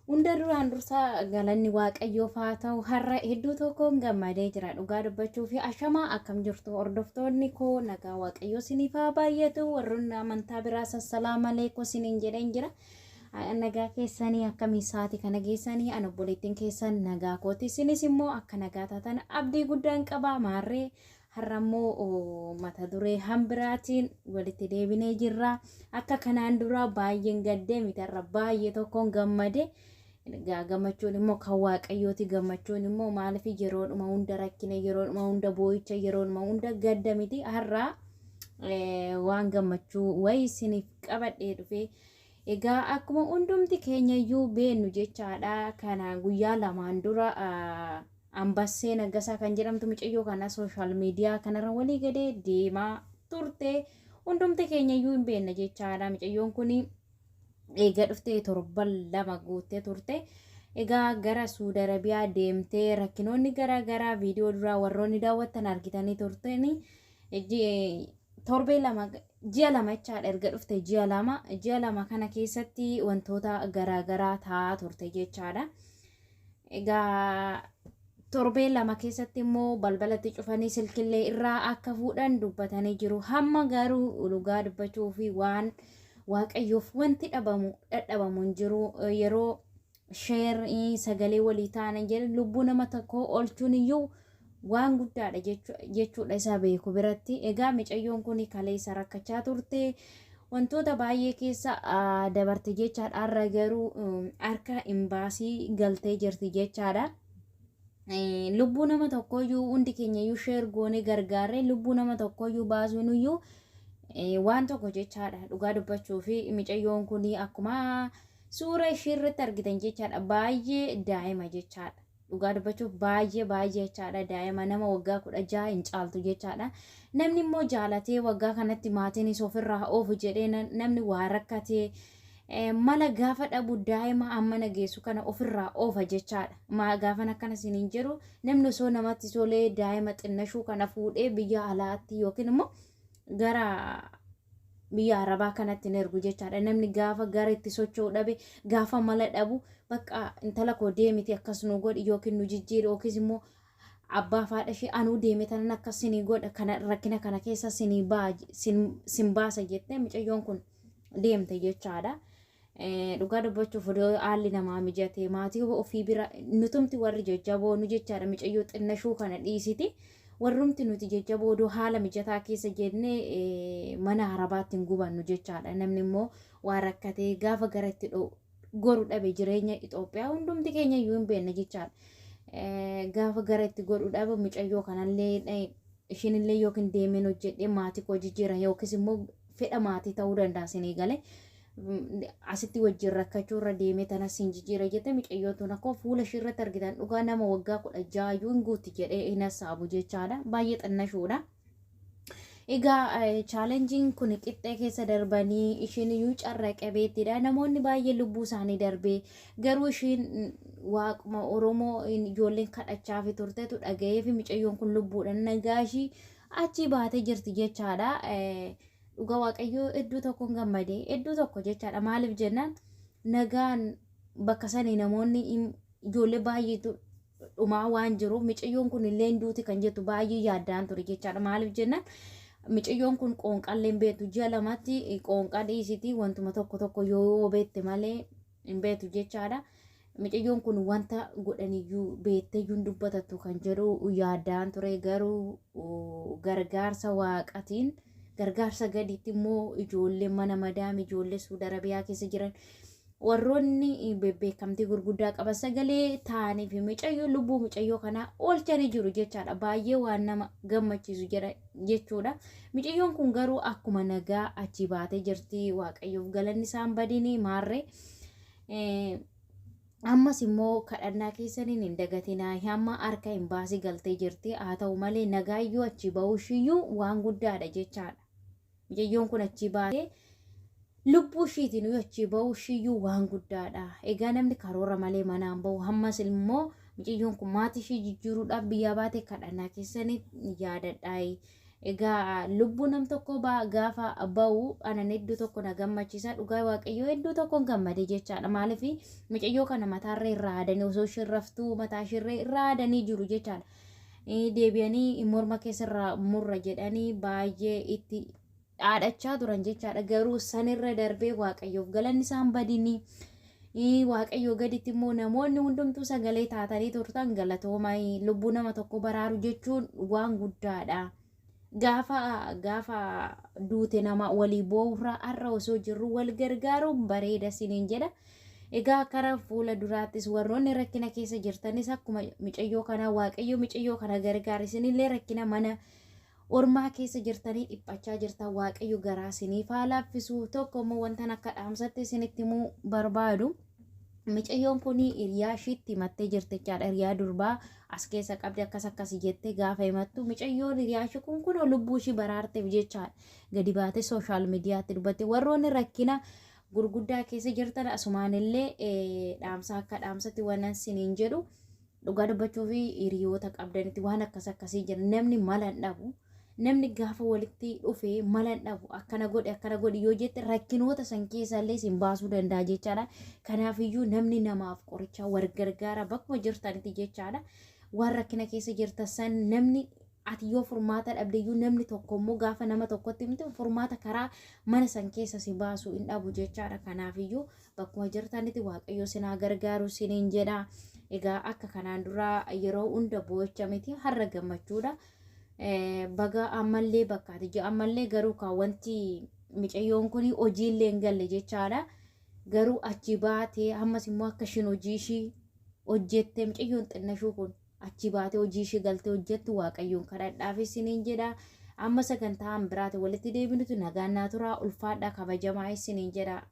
Hunda duraan dursa galanni Waaqayyoof haa ta'u. Har'a hedduu tokkoon gammadee jira dhugaa dubbachuu fi ashamaa akkam jirtu hordoftoonni koo, nagaa Waaqayyoo isiniif haa baay'atu. Warroonni amantaa biraa sassalaam aleekum isiniin jedheen jira. Nagaa keessanii akkamii sa'aatii kana geessanii? An obboleettiin keessan nagaa kooti, isinis immoo akka nagaa taatan abdii guddaan qaba. Maarree har'a immoo mata duree hambiraatiin walitti deebinee jirra. Akka kanaan dura baay'een gaddee miti, har'a baay'ee tokkoon gammade. Egaa gammachuun immoo kan Waaqayyooti. Gammachuun immoo maaliif yeroodhuma hunda rakkina, yeroodhuma hunda boo'icha, yeroodhuma hunda gadda miti. Har'a waan gammachuu wayii isiniif qabadhee dhufe. Egaa akkuma hundumti keenya iyyuu beennu jechaadha. Kana guyyaa lamaan dura Ambassee Naggasaa kan jedhamtu mucayyoo kana social media kanarra walii gadee deemaa turte. Hundumti keenya iyyuu hin beekna jechaadha. Mucayyoon kun eega dhuftee torban 2 guuttee turte. Egaa gara Suudi Arabiyaa deemtee rakkinoonni garaa garaa viidiyoo duraa warroonni daawwattan argitanii turteni. Torbee 2, ji'a 2 jechaadha. Erga dhufte ji'a 2, ji'a 2 kana keessatti wantoota garaa garaa ta'aa turte jechaadha. Egaa torbee 2 keessatti immoo balbalatti cufanii silkillee irraa akka fuudhan dubbatanii jiru. Hamma garuu dhugaa dubbachuu fi waan Waaqayyoof wanti dhabamu dhadhabamu hin jiru. Yeroo sheer sagalee walii ta'an jedhan lubbuu nama tokkoo oolchuun iyyuu waan guddaadha jechuudha isa beeku biratti. Egaa micayyoon kun kaleessa rakkachaa turte. Wantoota baay'ee keessa dabarte jechaadha. Har'a garuu harka imbaasii galtee jirti jechaadha. Lubbuu nama tokkooyyuu hundi keenya iyyuu sheer goonee gargaarree lubbuu nama tokkooyyuu baasuun iyyuu waan tokko jechaadha. Dhugaa dubbachuu fi micayyoon kun akkuma suura ishee irratti argitan jechaadha, baay'ee daa'ima jechaadha. Dhugaa dubbachuuf baay'ee baay'ee jechaadha, daa'ima nama waggaa 16 hin caaltu jechaadha. Namni immoo jaalatee waggaa kanatti maatiinis ofirraa oofu jedhee namni waa rakkatee mala gaafa dhabu daa'ima amma nageessu kana ofirraa oofa jechaadha. Maa gaafan akkana isiniin jedhu, namni osoo namatti tolee daa'ima xinnashuu kana fuudhee biyya alaatti yookiin immoo gara biyya arabaa kanatti hin ergu jechaadha. Namni gaafa gara itti socho'u dhabe, gaafa mala dhabu, bakka intala koo deemiti akkas nu godhi yookiin nu jijjiiri yookiis immoo abbaa fi haadha ishee anuu deeme tanan akkas sinii godha, kana rakkina kana keessa sinii baa sin baasa jettee mucayyoon kun deemte jechaadha. Dhugaa dubbachuuf odoo haalli namaa mijate maatii ofii bira nutumti warri jajjaboo nu jechaadha, mucayyoo xinnashuu kana dhiisiti. Warrumti nuti jajjaboo odoo haala mijataa keessa jennee mana harabaatti hin gubannu jechaadha. Namni immoo waa rakkatee gaafa gara itti goru dhabe, jireenya Itoophiyaa hundumti keenya iyyuu hin beekne jechaadha. Gaafa gara itti godhu dhabe mucayyoo kanallee ishiinillee yookiin deemeen hojjedhee maatii koo jijjiira yookiis immoo fedha maatii ta'uu danda'a sinii galee. Asitti wajjin rakkachuu irra deemee tanas hin jijjiira jette mucayyoon tun. Akkuma fuula ishii irratti argitan dhugaa nama waggaa 16 iyyuu hin guutti jedhee hin hassaabu jechaadha. Baay'ee xinnashuudha. Egaa chaalenjiin kun qixxee keessa darbanii ishiin iyyuu carra qabeettidha. Namoonni baay'ee lubbuu isaanii darbee garuu ishiin waaquma Oromoo ijoolleen kadhachaafi turtetu dhaga'ee fi mucayyoon kun lubbuudhaan nagaa ishii achii baatee jirti jechaadha. Dhugaa Waaqayyoo hedduu tokkoon gammadee hedduu tokko jechaadha. Maaliif jennaan, nagaan bakka sanii namoonni ijoollee baay'eetu dhumaa waan jiruuf micayyoon kun illee hin duuti kan jettu baay'ee yaaddaan ture jechaadha. Maaliif jennaan, micayyoon kun qoonqallee hin beektu, ji'a 2tti qoonqaa dhiisiti wantuma tokko tokko yoo beekte malee hin beektu jechaadha. Micayyoon kun wanta godhaniyyuu beekteeyyuu hin dubbatattu kan jedhu yaaddaan ture, garuu gargaarsa Waaqatiin, gargaarsa gadiitti immoo ijoollee mana madaami, ijoollee Suudi Arabiyaa keessa jiran, warroonni bebbeekamtii gurguddaa qaban sagalee ta'anii fi mucayyoo lubbuu mucayyoo kanaa oolchanii jiru jechaadha. Baay'ee waan nama gammachiisu jedha jechuudha. Mucayyoon kun garuu akkuma nagaa achi baatee jirti. Waaqayyoof galanni isaan badini maarree. Ammas immoo kadhannaa keessaniin hin dagatinaa. Hamma harka hin baasii galtee jirti. Haa ta'u malee nagaayyuu achi ba'uu ishiiyyuu waan guddaadha jechaadha. Mucayyoon kun achi baatee lubbuu ishiitiin achii ba'uu ishiiyyuu waan guddaadha. Egaa namni karoora malee manaan ba'u, hammas immoo mucayyoon kun maatii ishii jijjiiruudhaaf biyyaa baate, kadhannaa keessanii yaadadhaa. Egaa lubbuu nam tokko gaafa ba'u anan hedduu tokko na gammachiisa, dhugaa Waaqayyoo hedduu tokko gammade jechaadha. Maaliif mucayyoo kana mataarra irraa haadanii osoo isheen raftuu mataa isheerra irraa haadanii jiru jechaadha. Deebi'anii morma keessarraa murra jedhanii baay'ee itti dhaadhachaa turan jechaadha. Garuu sanirra darbee Waaqayyoof galanni isaan badinii. Waaqayyoo gaditti immoo namoonni hundumtuu sagalee taatanii turtan galatoomaa, lubbuu nama tokko baraaru jechuun waan guddaadha. Gaafa duute nama walii boo'urraa har'a osoo jirru wal gargaaruun bareeda siniin jedha. Egaa karaa fuula duraattis warroonni rakkina keessa jirtanis akkuma mucayyoo kanaa Waaqayyo mucayyoo kana gargaara. Isinillee rakkina mana ormaa keessa jirtanii dhiphachaa jirtan Waaqayyo garaa isiniif haa laaffisu. Tokko immoo wantan akka dhaamsatti isinitti himuu barbaadu. Mucayyoon kun hiriyaa ishiitti himattee jirti jechaadha. Hiriyaa durbaa as keessa qabdi akkas akkas jettee gaafa himattu mucayyoon hiriyaa ishii kun kunoo lubbuu ishii baraarteef jechaadha. Gadi baatee sooshaal miidiyaatti dubbatte. Warroonni rakkina gurguddaa keessa jirtan asumaanillee dhaamsa akka dhaamsatti waan isiniin jedhu, dhugaa dubbachuu fi hiriyoota qabdanitti waan akkas akkasii jira. Namni mala hin dhabu. Namni gaafa walitti dhufe mala hin dhabu. Akkana godhe akkana godhe yoo jette rakkinoota san keessallee isin baasuu danda'a jechaadha. Kanaafiyyuu namni namaaf qoricha, wal gargaara bakkuma jirtanitti jechaadha. Waan rakkina keessa jirtan san namni ati yoo furmaata dhabdeyyuu namni tokko immoo gaafa nama tokkotti himte furmaata karaa mana san keessa si baasuu hin dhabu jechaadha. Kanaafiyyuu bakkuma jirtanitti Waaqayyo sinaa gargaaru siniin jedha. Egaa akka kanaan dura yeroo hunda boo'icha miti, har'a gammachuudha. Baga ammallee bakkaati ji'a ammallee garuu kan wanti mucayyoon kun hojiillee hin galle jechaadha. Garuu achi baatee ammas immoo akka ishiin hojii ishii hojjette, mucayyoon xinnashuu kun achi baatee hojii ishii galtee hojjettu Waaqayyoon kadhadhaaf isiniin jedha. Amma sagantaa biraati walitti deebinutu nagaan naa turaa, ulfaadhaa, kabajamaa isiniin jedha.